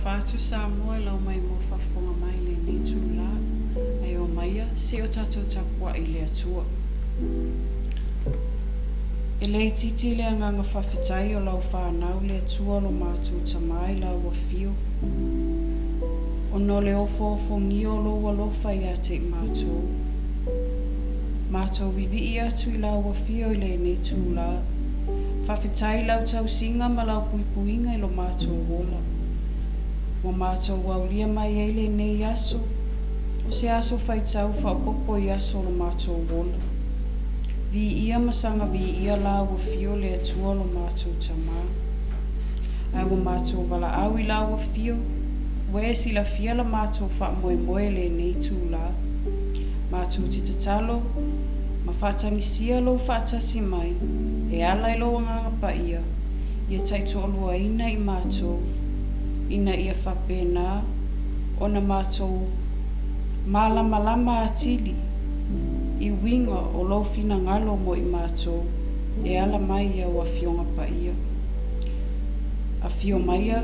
Faatalofa atu Samoa i lau maimoa faafofoga mai i lenei itula, ae omaia se i o tatou tapuai i le Atua. E le itiiti le agaga faafetai o lau fanau le Atua lo matou Tama i lau Afio, ona o le ofoofogia o lou alofa ia te i matou. Matou vivii atu i lau Afio i lenei itula. Faafetai i lau tausiga ma lau puipuiga i lo matou ola. Ua matou aulia mai ai lenei aso, o se aso faitau faaopoopo i aso o lo matou ola. Viia ma saga viia lau Afio le Atua lo matou Tama. Ae ua matou valaau i lau Afio, ua e silafia la matou faamoemoe i lenei itula. Matou te tatalo ma faatagisia lou faatasi mai e ala i lou Agaga Paia ia taitoaluaina i matou, ina ia faapena ona matou malamalama atili i uiga o lou finagalo mo i matou e ala mai i au Afioga Paia. Afio maia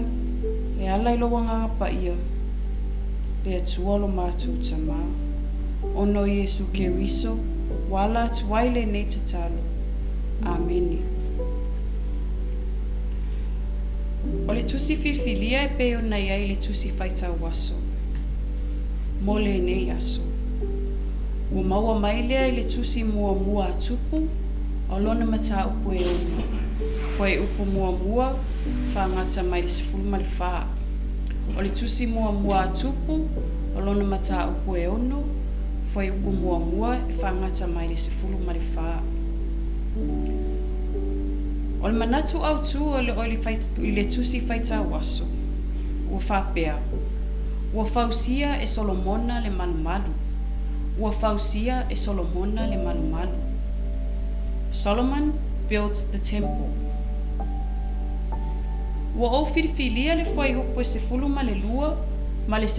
e ala i lou Agaga Paia, le Atua lo matou Tama. Ona o Iesu Keriso ua ala atu ai lenei tatalo. Amene. O le tusi filifilia e pei ona i ai i le tusi faitau aso mo lenei aso. Ua maua mai lea i le tusi muamua a Tupu o lona mataupu e 6, fuaiupu muamua faagata mai le 14. O le tusi muamua a Tupu o lona mataupu e 6, fuaiupu muamua e faagata mai le 14. O le manatu autu o le i le tusi faitau aso, ua faapea, Ua fausia e Solomona le malumalu. Ua fausia e Solomona le malumalu. Solomon built the temple. Ua ou filifilia le fuaiupu e 12 ma le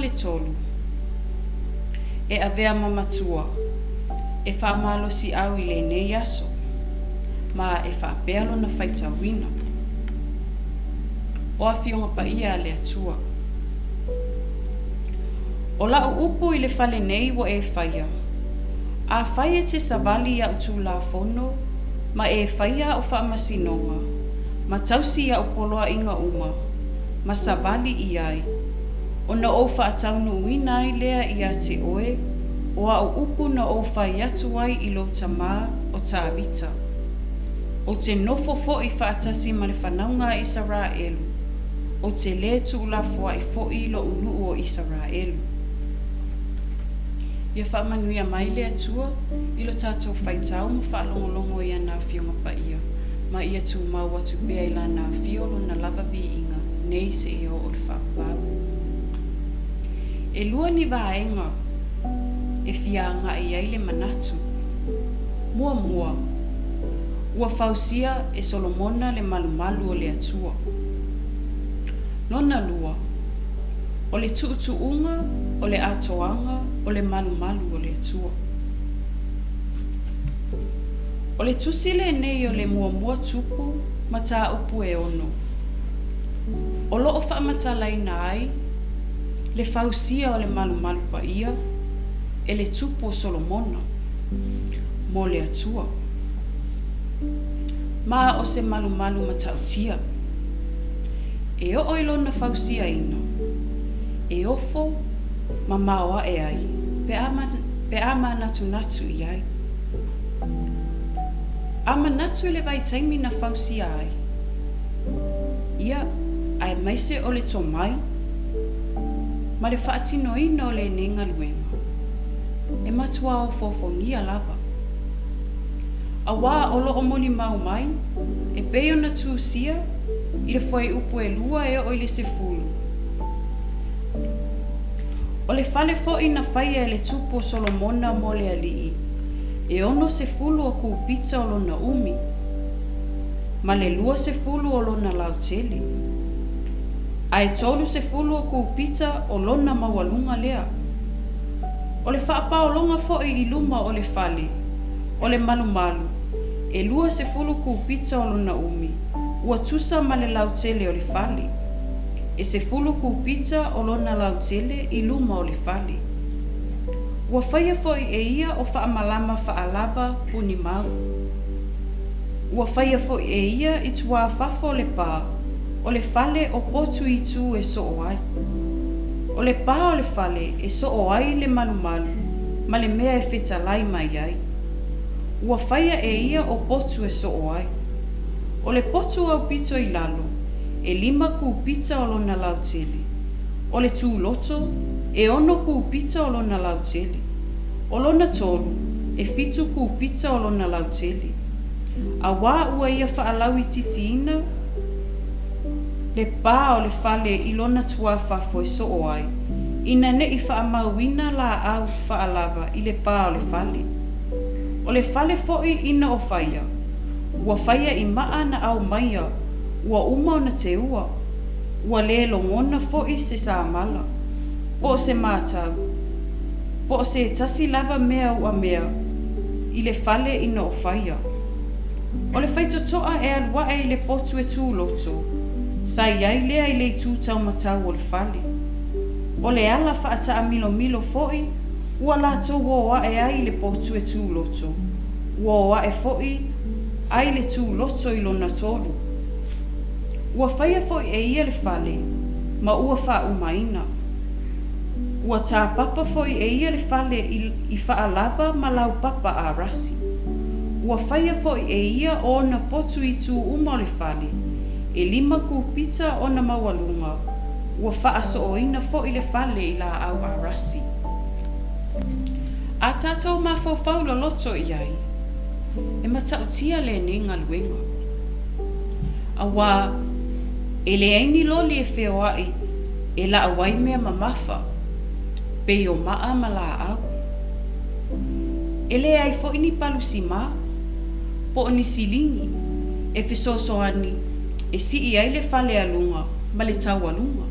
13 e avea ma matua e faamalosiau i lenei aso, ma e faapea lona faitauina. O Afioga Paia a le Atua. O lau upu i le fale nei ua e faia, Afai e te savali i au Tulafono, ma e faia au faamasinoga, ma tausi i au poloaiga uma, ma savali i ai, ona ou faataunuuina ai lea ia te oe o au upu na ou fai atu ai i lou tama o Tavita. Ou te nofo foi faatasi ma le fanauga a Isaraelu, ou te lē tuulafoai foi loʻu nuu o Isaraelu. Ia faamanuia mai le Atua i lo tatou faitau ma faalogologo i ana Afioga Paia, ma ia tumau atu pea i Lana Afio Lona lava viiga nei seia oo i le faavavau. E lua ni vaega e fia agai ai le manatu. Muamua, ua fausia e Solomona le malumalu o le Atua. Lona lua, o le tuutuuga o le atoaga o le malumalu o le Atua. O le tusi lenei o le muamua Tupu mataupu e 6, o lo o faamatalaina ai le fausia o le malumalu paia e le Tupu o Solomona mo le Atua. Ma o se malumalu matautia. E oo i lona fausiaina, e ofo ma maoae ai pe a pe a manatunatu i ai. A manatu i le vaitaimi na fausia ai ia, aemaise o le tomai ma le faatinoina o lenei galuega, e matua ofoofogia lava. Auā o lo o molimau mai, e pei ona tusia i le fuaiupu e 2 e oo i le 10. O le fale foi na faia e le tupu o Solomona mo le alii, e 60 o kupita o lona umi, ma le 20 o lona lautele, ae 30 o kupita o lona maualuga lea. O le faapaologa foi i luma o le fale o le malumalu, e 20 kupita o lona umi, ua tusa ma le lautele o le fale. E 10 kūpita o lona lautele i luma o le fale. Ua faia foi e ia o faamalama faalava puni mau. Ua faia foi e ia i tuafafo o le pā o le fale o potu i itu e soo ai. O le pā o le fale e soo ai le malumalu ma le mea e fetalai mai ai. Ua faia e ia o potu e soo ai. O le potu aupito i lalo, e 5 kūpita o lona lautele. O le tūloto, e 6 kūpita o lona lautele. O lona tolu, e 7 kūpita o lona lautele. Auā ua ia faalauitiitiina le pā o le fale i lona tuafafo e soo ai, ina ne i faamauina laau faalava i le pā o le fale. O le fale foi ina o faia, ua faia i maa na aumaia ua uma ona teua, ua le logona foi se samala, po o se matau, po o se tasi lava mea uamea i le fale ina o faia. O le faitotoa e alu ae i le potu e tūloto, sa i ai lea i le itu taumatau o le fale. O le ala faataamilomilo foi ua latou o ae ai i le potu e tūloto, ua o ae foi ai le tūloto i lona tolu. Ua faia foi e ia le fale, ma ua faaumaina. Ua tāpapa foi e ia le fale i faalava ma laupapa arasi. Ua faia foi e ia ona potu i itu uma o le fale, e 5 kūpita ona maualuga, ua faasooina foi le fale i laau arasi. A tātou mafaufau loloto i ai, e matautia lenei galuega. Auā, e leai ni loli e feoai e lau ai mea mamafa, pei o maa ma laau. E leai foi ni palusimā, po o ni silingi e fesoasoani e sii ai le fale a luga ma le taualuga.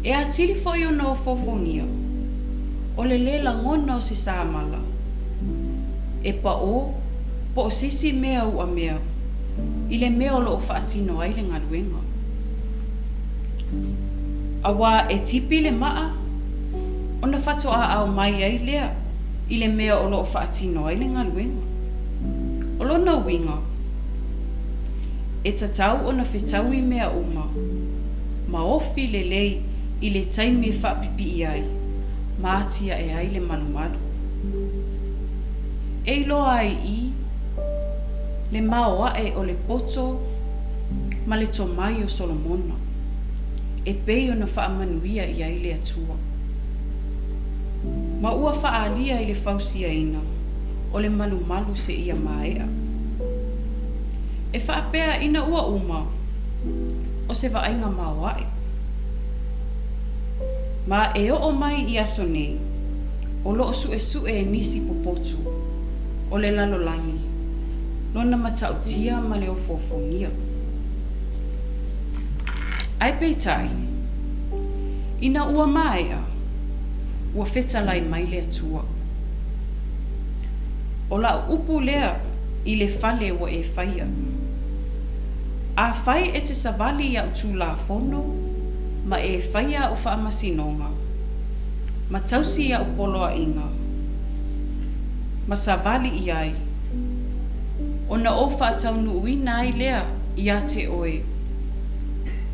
E atili foi ona ofoofogia, o le lē lagona o se samala, e paō po o se isi mea uamea i le mea o loo faatino ai le galuega. Auā e tipi le maa, ona faatoa aumai ai lea i le mea o loo faatino ai le galuega. O lona uiga, e tatau ona fetaui mea uma, ma ofi lelei i le taimi e faapipii ai, ma atiae ai le malumalu. E iloa ai i le maoae o le poto ma le tomai o Solomona, e pei ona faamanuia i ai le Atua. Ma ua faaalia i le fausiaina o le malumalu seia maea. E faapea ina ua uma, o se vaaiga maoae. Ma e oo mai i aso nei, o loo suesue e nisi popotu o le lalolagi, lona matautia ma le ofoofogia. Ae peitai, ina ua maea, ua fetalai mai le Atua. O lau upu lea i le fale ua e faia. Afai e te savali i au tulafono ma e faia au faamasinoga, ma tausi i au poloaiga, ma savali i ai, ona ou faataunuuina ai lea ia te oe,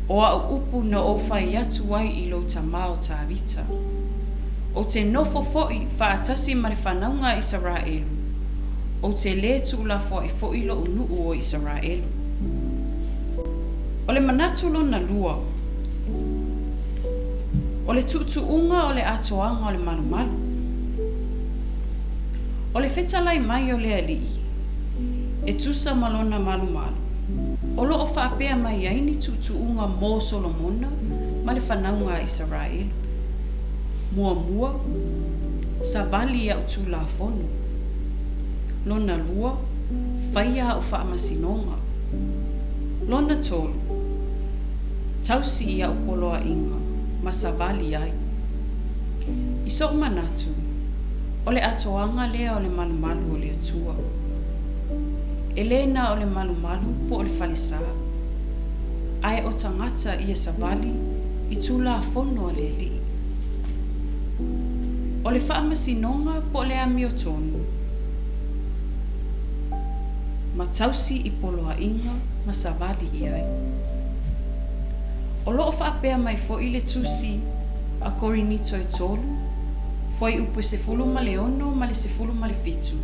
o au upu na ou fai atu ai i lou tamā o Tavita. Ou te nofo foi faatasi ma le fanauga a Isaraelu, ou te lē tuulafoai foi lou nuu o Isaraelu. O le manatu lona lua, o le tuutuuga o le atoaga o le malumalu. O le fetalai mai o le Alii, e tusa ma lona malumalu, o loo faapea mai ai ni tuutuuga mo Solomona ma le fanauga a Isaraelu. Muamua, savali i au tulafono. Lona lua, faia au faamasinoga. Lona tolu, tausi i au poloaiga ma savali ai. I sou manatu, o le atoaga lea o le malumalu o le Atua. E lē na o le malumalu po o le falesā. Ae o tagata ia savali i Tulafono a le Alii. O le faamasinoga po o le amiotonu, ma tausi i poloaiga ma savali i ai. O lo o faapea mai foi le Tusi a Korinito e 3, fuaiupu e 16 ma le 17.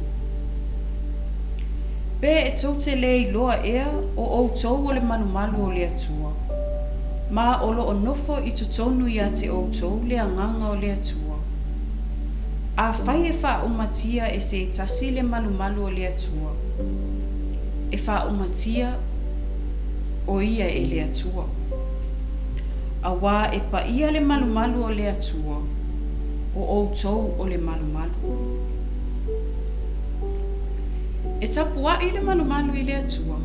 Pe e tou te le iloa ea o outou o le malumalu o le Atua, ma o lo o nofo i totonu ia te outou le Agaga o le Atua? Afai e faaumatia e se tasi le malumalu o le Atua, e faaumatia o ia e le Atua. Auā e paia le malumalu o le Atua, o outou o le malumalu. E tapuaʻi le malumalu i le Atua.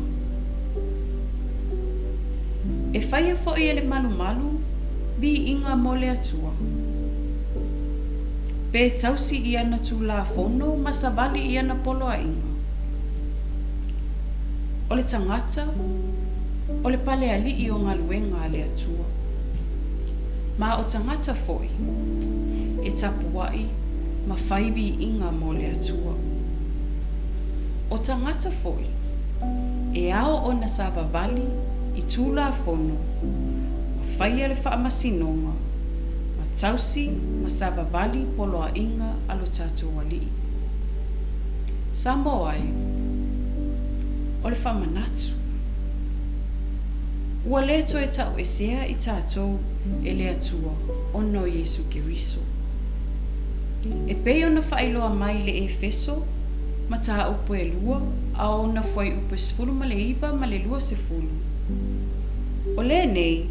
E faia foi e le malumalu viiga mo le Atua. Pe tausi i ana Tulafono ma savali i ana poloaiga. O le tagata, o le palealii o galuega a le Atua. Ma o tagata foi e tapuaʻi ma fai viiga mo le Atua. O tagata foi e ao ona savavali i Tulafono ma faia le faamasinoga ma tausi ma savavali poloaiga a lo tatou Alii. Samoa e, o le faamanatu. Ua le toe tauesea i tatou e le Atua ona o Iesu Keriso. E pei ona faailoa mai i le Efeso, mataupu e 2 a ona fuaiupu e 19 ma le 20, O lenei,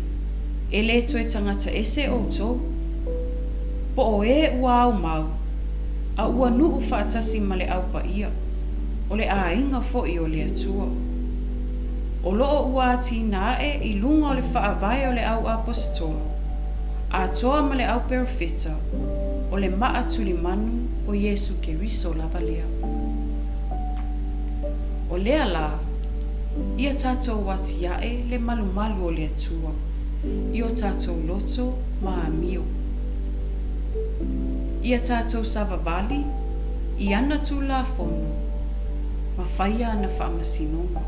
e le toe tagata ese outou, po o e ua aumau, a ua nuu faatasi ma le Au Paia, o le aiga foi o le Atua. O lo o ua atinae i luga o le faavae o le Au Aposetolo, atoa ma le Au Perofeta, o le maa tulimanu o Iesu Keriso lava lea. O lea la, ia tatou atiae le malumalu o le Atua i o tatou loto ma amio. Ia tatou savavali i ana Tulafono ma faia ana faamasinoga.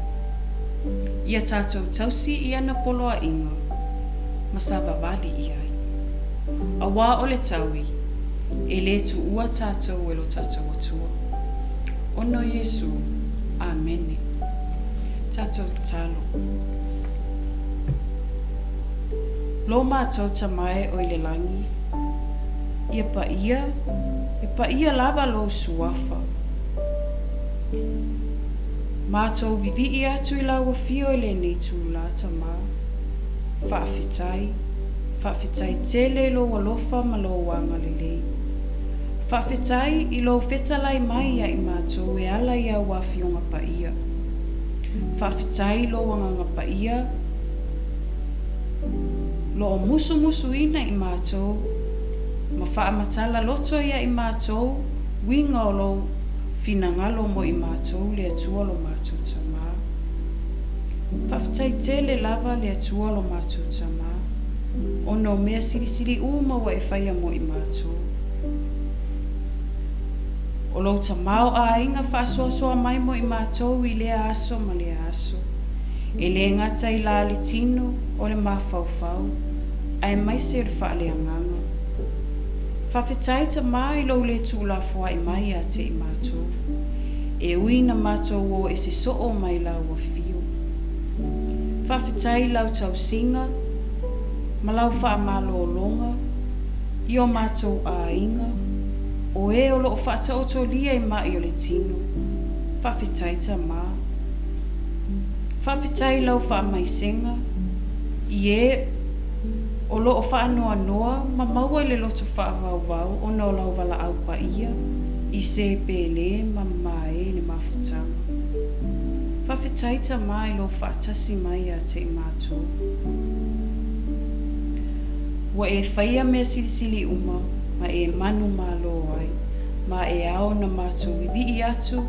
Ia tatou tausi i ana poloaiga ma savavali i ai. Auā o le taui, e le tuua tatou e lo tatou Atua. Ona o Iesū. Amene. Tatou tatalo. Lo matou Tama e o i le lagi, ia paia, e paia lava lou Suafa. Matou vivii atu i lau afio i lenei itula, Tama. Faafetai, faafetai tele i lou alofa ma lou agalelei. Faafetai i lou fetalai mai ia i matou e ala i au Afioga Paia. Faafetai i lou Agaga Paia lo o musumusuina i matou ma faamatala loto ia i matou uiga o lou finagalo mo i matou le Atua lo matou Tama. Faafetai tele lava le Atua lo matou Tama ona o mea silisili uma ua e faia mo i matou. O lou tamaoaiga faasoasoa mai mo i matou i lea aso ma lea aso, e le gata i la le tino o le mafaufau, aemaise o le faaleagaga. Faafetai Tama i lou le tuulafoai mai ia te i matou, e ui na matou o ese soo mai lau afio. Faafetai i lau tausiga ma lau faamalologa i o matou aiga, o e o lo o faataotolia i maʻi o le tino. Faafetai Tama. Faafetai i lau faamaisega i e o lo o faanoanoa ma maua i le loto faavauvau ona o lau valaau paia i se pele ma mamae i le mafutaga. Faafetai Tama i lou faatasi mai ia te i matou. Ua e faia mea silisili uma ma e manumalo ai, ma e ao na matou vivii atu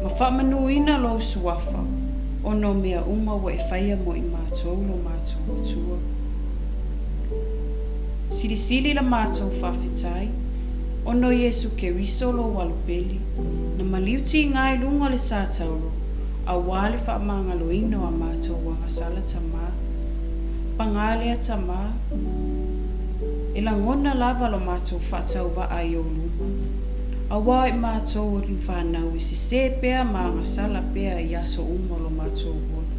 ma faamanuina lou Suafa, ona o mea uma ua e faia mo i matou lo matou Atua. Silisili la matou faafetai, ona o Iesu Keriso lou Alo pele, na maliu tiga i luga o le satauro, auā le faamagaloina o a matou agasala Tamā. Pagā lea Tamā, e lagona lava lo matou faatauvaa i ou luma, auā o i matou o ni fanau e sesē pea ma agasala pea i aso uma o lo matou ola.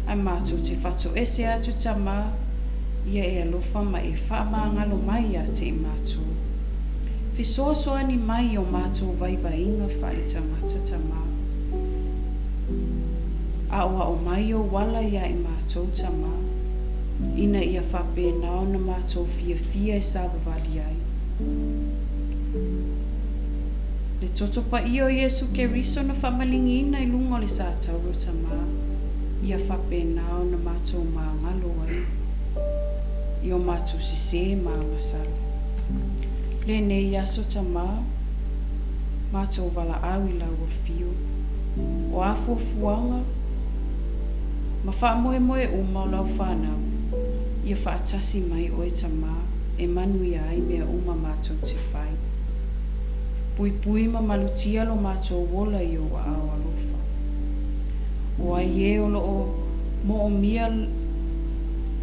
Ae matou te fatoese atu Tamā, ia e alofa ma e faamagalo mai iā te i matou. Fesoasoani mai i o matou vaivaiga faaletagata Tamā. Aoao mai ou ala iā i matou Tamā, ina ia faapena ona matou fiafia e savavali ai. Le toto paia o Iesu Keriso na faamaligiina i luga o le satauro Tamā, ia faapena ona matou magalo ai i o matou sesē ma agasala. Lenei aso Tamā, matou valaau i lau Afio, o a fuafuaga ma faamoemoe uma o lau fanau, ia faatasi mai oe Tamā e manuia ai mea uma matou te fai. Puipui ma malutia lo matou ola i ou aao alofa. O ai ē o lo o moomia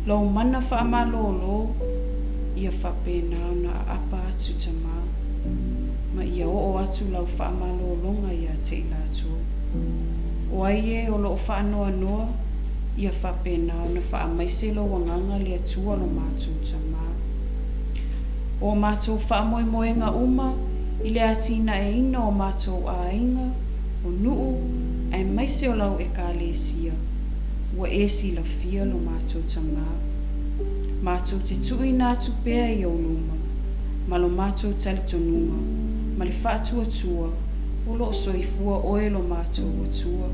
lou mana faamalōlō, ia faapena ona aapa atu Tamā, ma ia oo atu lau faamalōlōga iā te i latou. O ai ē o lo o faanoanoa, ia faapena ona faamaise lou Agaga le Atua lo matou Tamā. O matou faamoemoega uma i le atinaeina o matou aiga, o nuu, aemaise o lau Ekalesia, ua e silafia lo matou Tamā. Matou te tuuina atu pea i ou luma, ma lo matou talitonuga, ma le faatuatua, o lo o soifua oe lo matou Atua.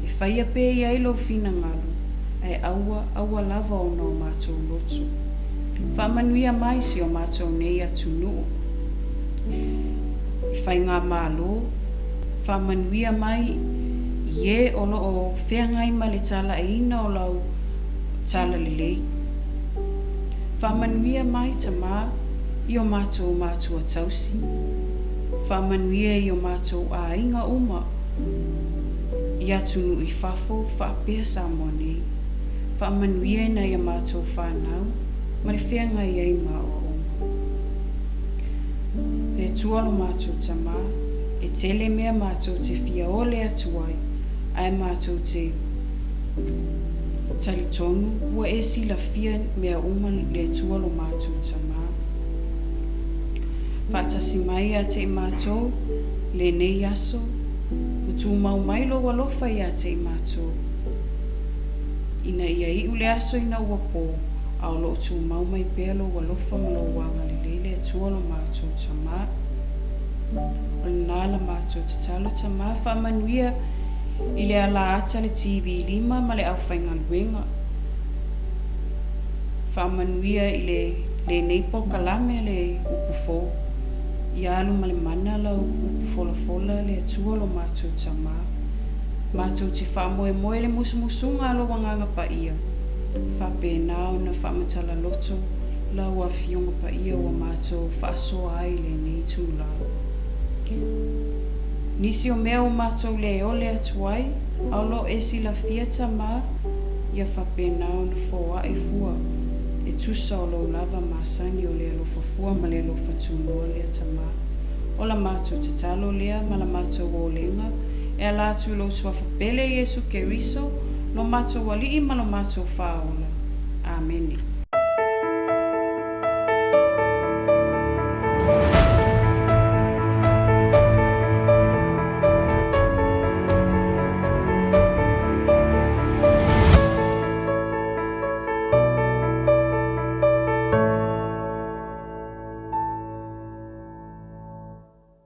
E faia pea i ai lou finagalo, ae aua, aua lava ona o matou loto. Faamanuia mai si o matou nei atunuu i faigamalo, faamanuia mai i e o lo o feagai ma le talaaina o lau talalelei. Faamanuia mai, Tamā, i o matou matua tausi. Faamanuia i o matou aiga uma i atunuu i fafo faapea Samoa nei. Faamanuia i nai a matou fanau ma le feagai ai ma aoaoga. Le Atua lo matou Tamā, e tele mea matou te fia ole atu ai, ae matou te talitonu ua e silafia mea uma le Atua lo matou Tamā. Faatasi mai iā te i matou lenei aso, ma tumau mai lou alofa iā te i matou, ina ia iu le aso ina ua pō, a o lo o tumau mai pea lou alofa ma lou agalelei le Atua lo matou Tamā. O lenā la matou tatalo Tamā, faamanuia i le alaata le TV 5 ma le aufaigaluega. Faamanuia i le lenei polokalame le upu fou. Ia alu ma le mana lau upu folafola le Atua lo matou Tamā. Matou te faamoemoe i le musumusuga a lou Agaga Paia, faapena ona faamatala loto lau Afioga Paia ua matou faasoa ai i lenei itulā. Nisi o mea ua matou le ole atu ai, a o lo o e silafia Tamā, ia faapena ona foai fua e tusa o lou lava masani o le alofa fua ma le alofa tunoa lea Tamā. O la matou tatalo lea ma la matou olega e ala atu i lou Suafa pele Iesu Keriso, lo matou Alii ma lo matou Faaola. Amene.